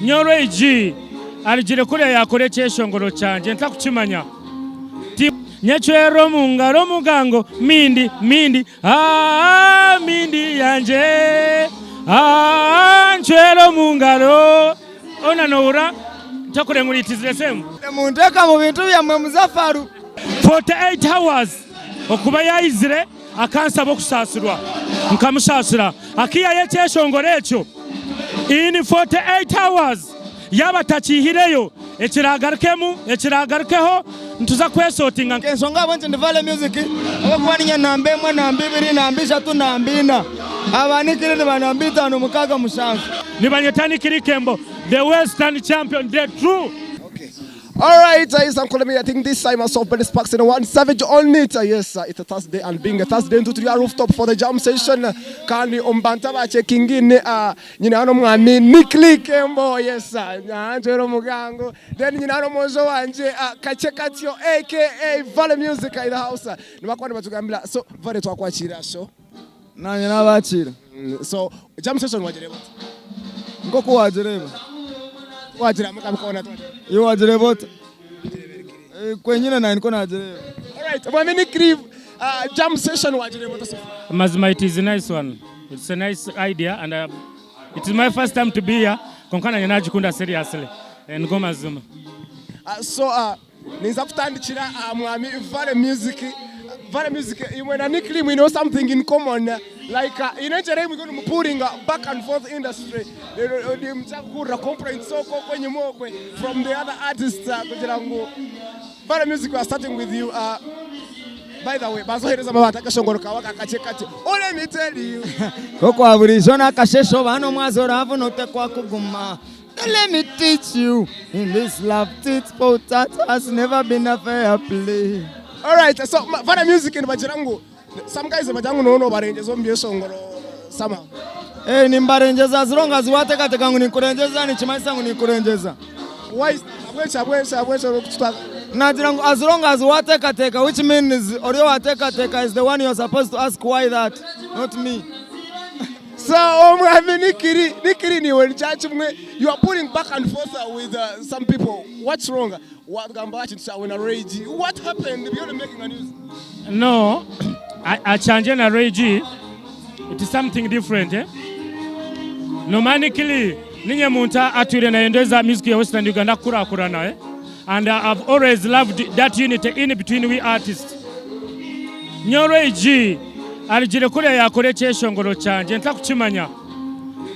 Nyowe Ray-G arugire kuriya yakora ekyeshongoro kyangye ntakukimanya. Ti nyecwera omu ngaro omugango mindi mindi aah mindi yangye aah ncwera omu ngaro ona nohura ntakure ngu it is the same. Temunteeka mu bintu byammwe Muzafaru. 48 hours okuba yaizire akansaba okusaasirwa nkamusaasira akaihayo ekyeshongoro ekyo in 48 hours yaaba atakiihireyo ekiraagarukemu ekiraagarukeho nituza kwesotinga. Ensonga ahabw'enki ndi Vale Music ahabw'okuba niinye namba emwe, namba ibiri, namba ishatu, namba ina. Aba Nikiri niba namba itaano, mukaaga, mushanju. Nibanyeta Nikiri Kembo the western champion the true. All right, yes, I'm calling me. I think this time myself, Benny Sparks, and one Savage on it. Yes, it's a Thursday, and being a Thursday, into your rooftop for the jam session. Kandi ombanta ba checking in, nyina hano mwami Nick Lee Kembo, yes, nyanjero mugango. Then nyina hano mojo wanje, Kache Katyo, aka Vale Music in the house. Nibakuba nibatugambira, so Vale twakwakira so. Naanye naabakiira. So jam session wagireeba ota? Nk'oku wagireeba. Wagira mukabikona twagireba. Iwe wagireeba ota? Kwenyine naanye nikwo nagireeba. Alright, mwami Nick Lee, jam session wagireeba ota so far? Mazima it is a nice one. It's a nice idea and it is my first time to be here. Konka nanye nagikunda seriously. Nigo mazima. So Ninza kutandikira aha mwami Vale Music. Vale Music imwe na Nick Lee mwineho something in common like haine engyera ei muriyo nimupuringa back and forth industry nimuza kuhurira complaints okwo okwo enyima okwe from the other artists kugira ngu Vale Music we are starting with you by the way banza ohereze amabaati akashongoro kawe aka kakye kakye oh let me tell you. Nk'okwa buriijo n'akasheshe oba n'omwazi oraavuna otekwa kuguma. Let me teach you in this love tit for tat has never been a fair play. Alright, so Vana Music nibagira ngu some guys nibagira ngu nowe nobarengeza omu byeshongoro somehow. Eh, nimbarengyeza as long as wateekateeka ngu ninkurengyeza nikimanyisa ngu ninkurengyeza. Why is that? Ahabw'enki ahabw'enki ahabw'enki orikukitwara? Nagira ngu as long as wateekateeka which means ori owateekateeka is the one you are supposed to ask why that not me. So omwami Nikiri, Nikiri niiwe nikya kimwe you are pulling back and forth with some people what's wrong? Wagamba aha kintu kyawe na Ray G what happened byona making a news? No, akyangye na Ray G it is something different eh? Nomanya Nikiri ninye muntu atwire nayendeza music ya Western Uganda kukurakurana eh? And I've always loved that unity in between we artists. Nyowe Ray G arugire kuriya yakora ekyeshongoro kyangye ntakukimanya.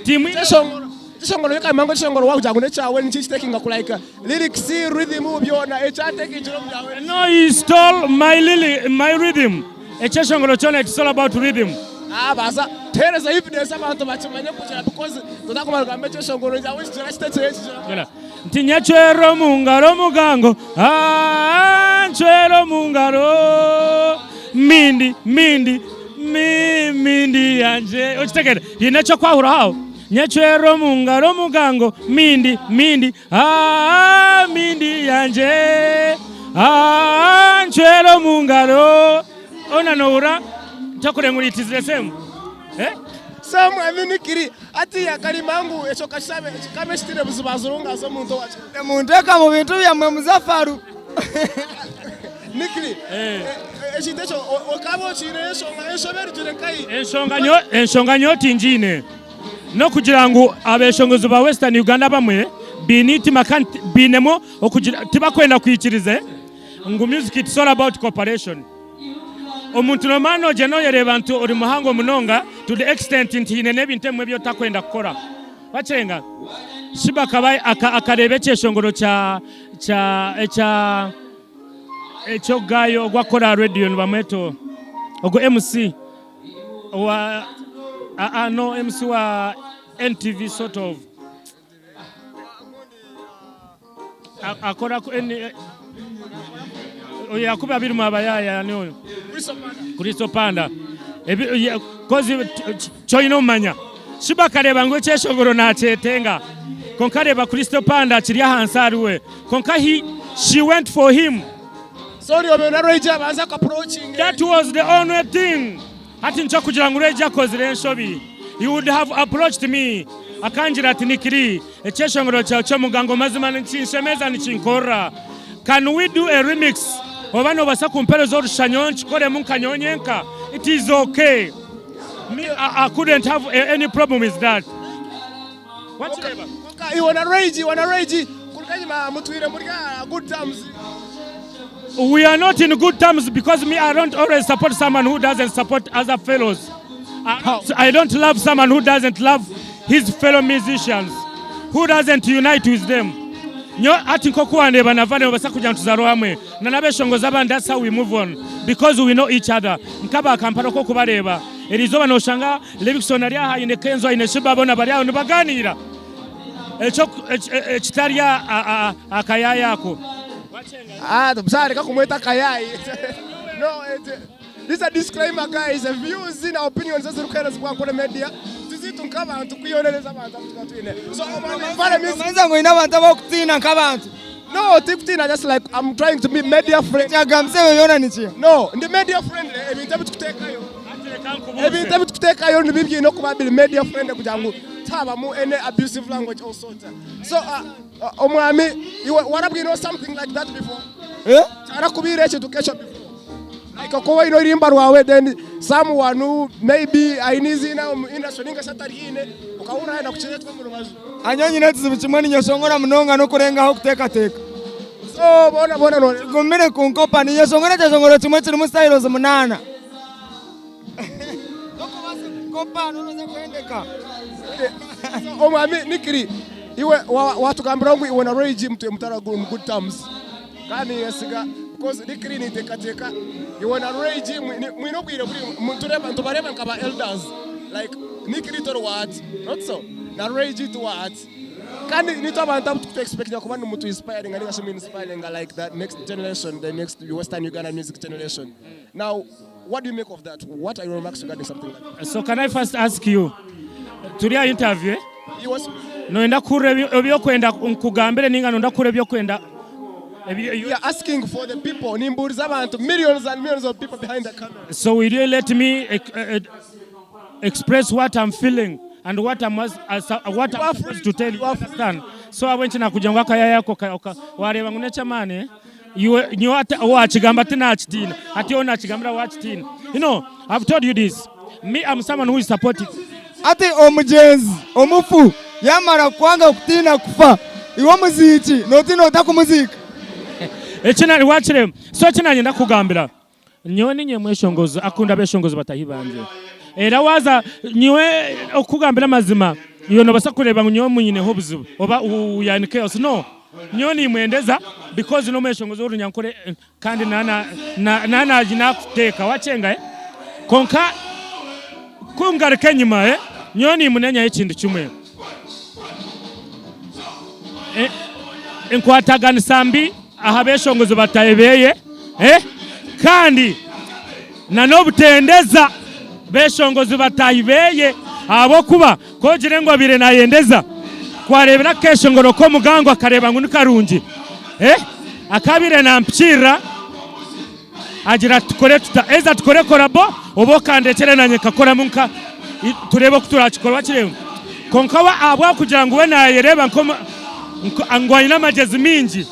Timu Ekyeshongoro ekyeshongoro yokamanya ngu ekyeshongoro wakugira ngu nekyawe niki ekitekinga ku like lyrics, rhythm byona ekyatekingire omu byawe. No he stole my lily, my rhythm. Ekyeshongoro kyona it's all about rhythm. Ah baza tuhereze evidence abantu bakimanye kugira because totakumara kugamba ekyeshongoro kyawe kigira kita kye kigira. Nti nyecwera omu ngaro omugango aah ncwera omu ngaro mindi mindi mi mindi yangye okitegeera haine eky'okwahuraho aho nyecwera omu ngaro omugango mindi mindi aah mindi yangye aah ncwera omu ngaro ona nohurira ntakureba ngu it is the same eh. So mwami Nikiri ati akarima ngu ekyo kashabe kikabe ekitine buzibu azurunga ase omuntu owakyo. Temunteeka mu bintu byammwe Muzafaru. Nikiri ekintu ekyo okaba okiineho enshonga enshobe erugire nkahi? Enshonga nyowe enshonga nyowe tingiine n'okugira ngu abeshongozi ba Western Uganda abamwe baine eitima kandi bainemu okugira tibakwenda kwikiriza ngu music it's all about cooperation. Omuntu nomara nogyenda oyereeba nti ori muhango munonga to the extent nti haine n'ebintu ebimwe ebi otakwenda kukora. Bakyenga Shiba akaba akareeba ekyeshongoro kya kya ekya eky'oguy ogu akora aha radio nibamweta ogu MC owa aa no MC wa NTV sort of. Akora ku N oyo yakuba birimu abayaya ani oyo Kristo Panda kozi kyoyine omumanya Shiba akareba ngu ekyeshongoro nakyetenga konka areba Kristo Panda kiri ahansi ahariwe konka he she went for him. Sorry obe na Ray G abanze aku approaching. That was the only thing. Hati nikyo kugira ngu Ray G akozire enshobi he would have approached me. Akangira ati, Nick Lee, ekyeshongoro kyawe ky'omugango mazima nikinshemeza nikinkorera. Can we do a remix? Oba nobaasa kumpereza orusha nyowe nkikoremu nka nyowe nyenka? It is okay. Me, I, I couldn't have any problem with that. Wakireeba? Konka iwe na Ray G, iwe na Ray G, kuruga enyima mutwire muri aha good terms. We are not in good terms because me, I don't always support someone who doesn't support other fellows. I don't love someone who doesn't love his fellow musicians, who doesn't unite with them. Nyo ati nk'oku wandeeba na Vale nobasa kugira ngu tuzaarwe hamwe na n'abeshongozi abandi that's how we move on because we know each other. Nk'aba Kampala oku okubareeba eriizooba noshanga Levixone ari aha aine Kenzo aine Sheebah boona bari aho nibagaaniira ekyo ekitari akayaayi ako. Ah, busaara reka kumweta akayaayi. No, it, this is a disclaimer guys, views na opinions ezirikuheerezibwa Ankole Media tiziitu nk'abantu kwiyonereza abantu abu tuba twine. So, omwami Vale Music. Omanyiza ngu oine abantu abokutiina nk'abantu. No, tikutiina just like I'm trying to be media friendly. Ekyagambisa ebyo byona nikiha? No, ndi media friendly ebintu ebitukuteekayo. Hati reka nkubuuze. Ebintu ebitukuteekayo nibi biine okuba biri media friendly kugira ngu tihabamu any abusive language or sort. So, uh, Omwami, iwe warabwireho something like that before? Eh? Kyarakubiire ekintu nk'ekyo before? Like okuba oine oruhimba rwawe then someone who maybe aine eiziina omu industry ninga shi ataryiine okahurira ayenda kukireetwa omu rubaju. Nyowe nyine ekizibu kimwe ninyeshongora munonga n'okurengaho kuteekateeka. So boona boona noreeba. Kigumire kunkopa, ninyeshongora ekyeshongoro kimwe kirimu styles munaana. Tokubaasa kukopa noza kuhendeka. So omwami Nikiri, iwe watugambira ngu iwe na Ray G mutwe mutari on good terms. Kandi ninyesiga because Nikiri ninteekateeka iwe na Ray G mwine obwire buri mutureba nitubareeba nka ba elders like Nikiri tori waati not so na Ray G ti waati. Kandi nitwe abantu abu tuku expectinga kuba nimutu inspiringa ninga shi mu inspiringa like the next generation, the next Western Uganda music generation. Now What do you make of that? What are your remarks regarding something like that? So can I first ask you, turi aha interview eh? Yes. Noyenda kuhurira ebyokwenda nkugambire ninga noyenda kuhurira ebyokwenda We are asking for the people. Nimbuuriza abantu millions and millions of people behind the camera. So will you let me express what I'm feeling and what I'm, as, what I'm supposed to tell you? Understand? So ahabw'enki nakugira ngu akayaya ako wareeba ngu n'eky'amaani eh? Iwe nyowe ati owakigamba tinakitiina hati ou nakigambira wakitiina you know I've told you this me I'm someone who is supportive. Hati omugyenzi omufu yamara kwanga kutiina kufa, iwe omuziiki notiina ota kumuziika? Eki na wakireeba so eki nanyenda kukugambira Nyowe ninye mweshongozi akunda abeshongozi batahi bangye. Era waza nyowe okukugambira amazima iwe nobasa kureba ngu nyowe munyineho obuzibu oba we are in chaos no nyowe nimwendeza because nomweshongozi w'orunyankore kandi na na nakuteeka wakyenga eh konka kungaruka enyima eh nyowe nimunenyaho ekintu kimwe enkwataganisa mbi aha beshongozi batahi beye eh kandi na n'obutendeza beshongozi batahi beye ahabw'okuba ku ogire ngu abaire nayendeza ku areebire akeshongoro k'omugango akareeba ngu ni karungi eh akabaire nampikirira agira ati tukore tuta either tukore collabo oba okandekyere nanye nkakoramu nka tureebe oku turakikora wakireeba kwonka we ahabw'okugira ngu we nayereeba ngu aine amagyezi maingi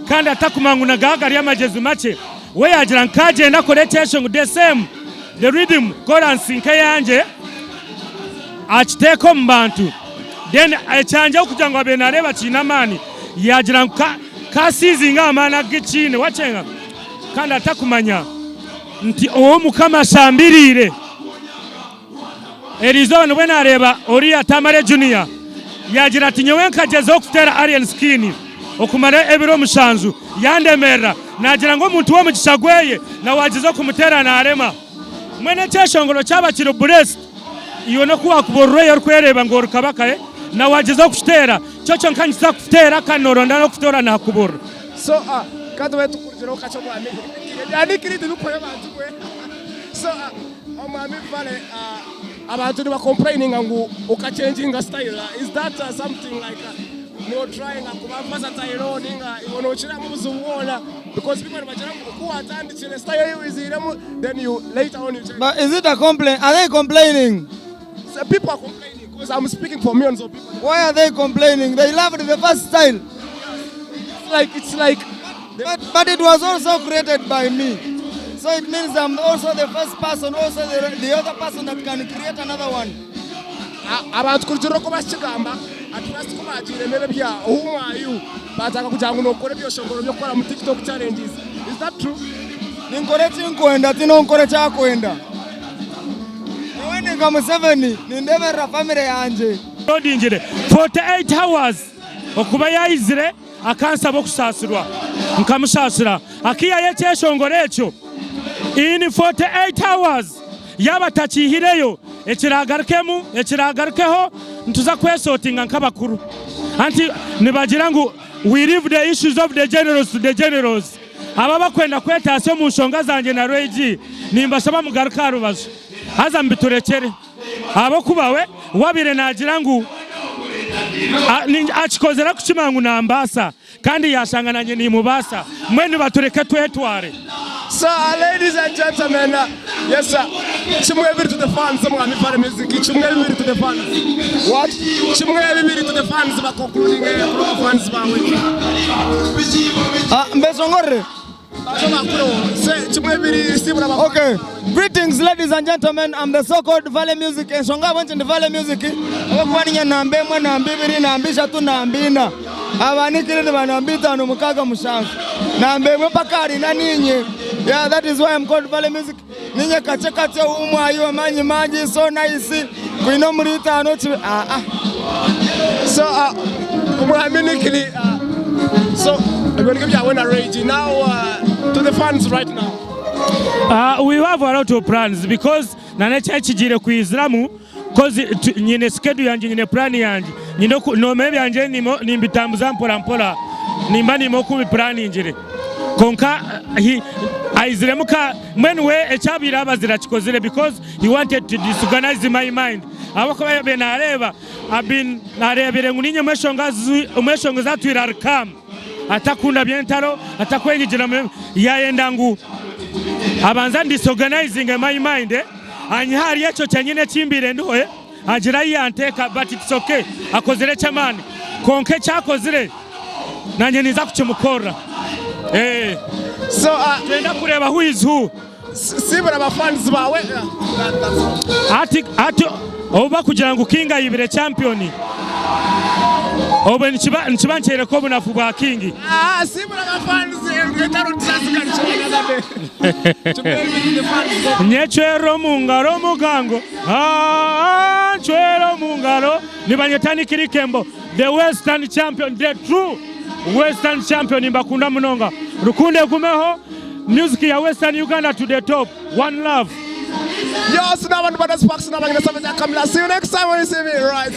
kandi atakumanya ngu nagaha gari amagyezi makye, we yaagira ngu kaagyende akore ekyeshongo the same the rhythm chorus nk'eyangye akiteeke omu bantu then ekyangye ahabw'okugira ngu abaire naareeba kiine amaani yaagira ngu kasiizinge aha maani agu kiine wakyenga kandi atakumanya nti ou Mukama ashambiriire. Eriizooba nibwo naareeba oriya Tamale Junior yaagira ati nyowe nkagyezaho kuteera Alien Skin okumara ebiro mushanju yandemerera. Naagira ngu omuntu w'omugisha gweye na waagyezaho kumuteera naarema. Mbwenu ekyeshongoro kyaba kiri blessed iwe n'oku waakuba orurwaire orikwereeba ngu ori kabaka eh na waagyezaho kukiteera kyo kyonka nikiza kukuteera kandi nooronda n'okutoora naakuburira. So ka tube tukurugireho kakye omwami ebya Nick Lee tibikuhwayo bantu mwe. So Omwami Vale abantu niba complaininga ngu okachenjinga style is that something like no tryinga kuba versatile ninga iwe nokiramu obuzibu bwona because people nibagira ngu oku watandikire style eyi wiziremu then you later on you change. But is it a complaint? Are they complaining? So people are complaining. Because I'm speaking for millions of people. Why are they complaining? They loved the first style. It's like it's like But it was also created by me. So it means I'm also the first person, also the other person that can create another one. Abantu kurugiirira oku bakigamba at first ku baagiire n'ebya whom are you baatandika kugira ngu nookora ebyeshongoro by'okukora mu TikTok challenges. Is that true? Ninkora eki nkwenda tinonkora eki akwenda. Nyowe ndi nka Museveni nindeberera family yangye. Loadingire 48 hours okuba yaizire akansaba okusaasirwa nkamusaasira akaihayo ekyeshongoro ekyo in 48 hours yaaba atakiihireyo ekiraagarukemu ekiraagarukeho nituza kwesotinga nk'abakuru anti nibagira ngu we leave the issues of the generals to the generals abo abakwenda kwetaasya omu nshonga zangye na Ray G nimbashaba mugaruke aha rubaju haza mubiturekyere ahabw'okuba we wabaire naagira ngu akikozire arikukimanya ngu nambaasa kandi yaashanga nanye nimubaasa mbwenu batureke twetware. So ladies and gentlemen, yes sir, kimwe bibiri to the fans Mwami Fire Music, kimwe bibiri to the fans. What? Kimwe bibiri to the fans ba concluding kuri aba fans bawe. Ah, mbeshongorere. Bazo bakuru, se kimwe bibiri sibura ba. Okay. Greetings ladies and gentlemen, I'm the so-called Valley Music. Enshonga ahabw'enki ndi Valley Music, ahabw'okuba ninye namba emwe, namba ibiri, namba ishatu, namba ina. Abanikire ni ba namba itaano, mukaaga, mushanju. Namba emwe mpaka ahari ina niinye. Yeah, that is why I'm called Valley Music. Ninye kakye kakye w'omwayi amaanyi mangi, so nice, kwine omuri itaano kibe ah ah. So Omwami Nikili, so ebyo nibyo byawe na Ray G. Now to the fans right now. We have a lot of plans because na n'eki ekigiire kwiziramu cause nyine schedule yangye nyine plan yangye nyine oku noomanya ebyangye nimbitambuza mpora mpora nimba niimanya oku mbiplaningire kwonka he aiziremu ka mbwenu we eki abaire abazire akikozire because he wanted to disorganize my mind ahabw'okuba yabaire naareeba I've been areebire ngu niinye omweshongozi atwire ari calm atakunda by'entaro atakwenyigira mu yaayenda ngu abanze andisorganizinge my mind anyihe ahari ekyo kyenyine eki mbaire ndiho agire ahi yanteeka but it's okay akozire eky'amaani kwonka eki akozire nanye ninza kukimukorera. So Twenda kureeba who is who. Siibura ba fans baawe. Hati hati obu bakugira ngu King ayibire champion obwe nikiba nikiba nikyoreka obunafu bwa King. Ah, siibura ba fans entaro tizazigarukira another day. Kimwe the fans. Nyecwera omu ngaro omugango ah, ncwera omu ngaro nibanyeta Nick Kembo the western champion the true western champion nimbakunda munonga rukundo egumeho. Music ya western Uganda to the top one love. Yo, sinabandi bada Sparks nabangina Savage Kamila. See you next time when you see me. Right.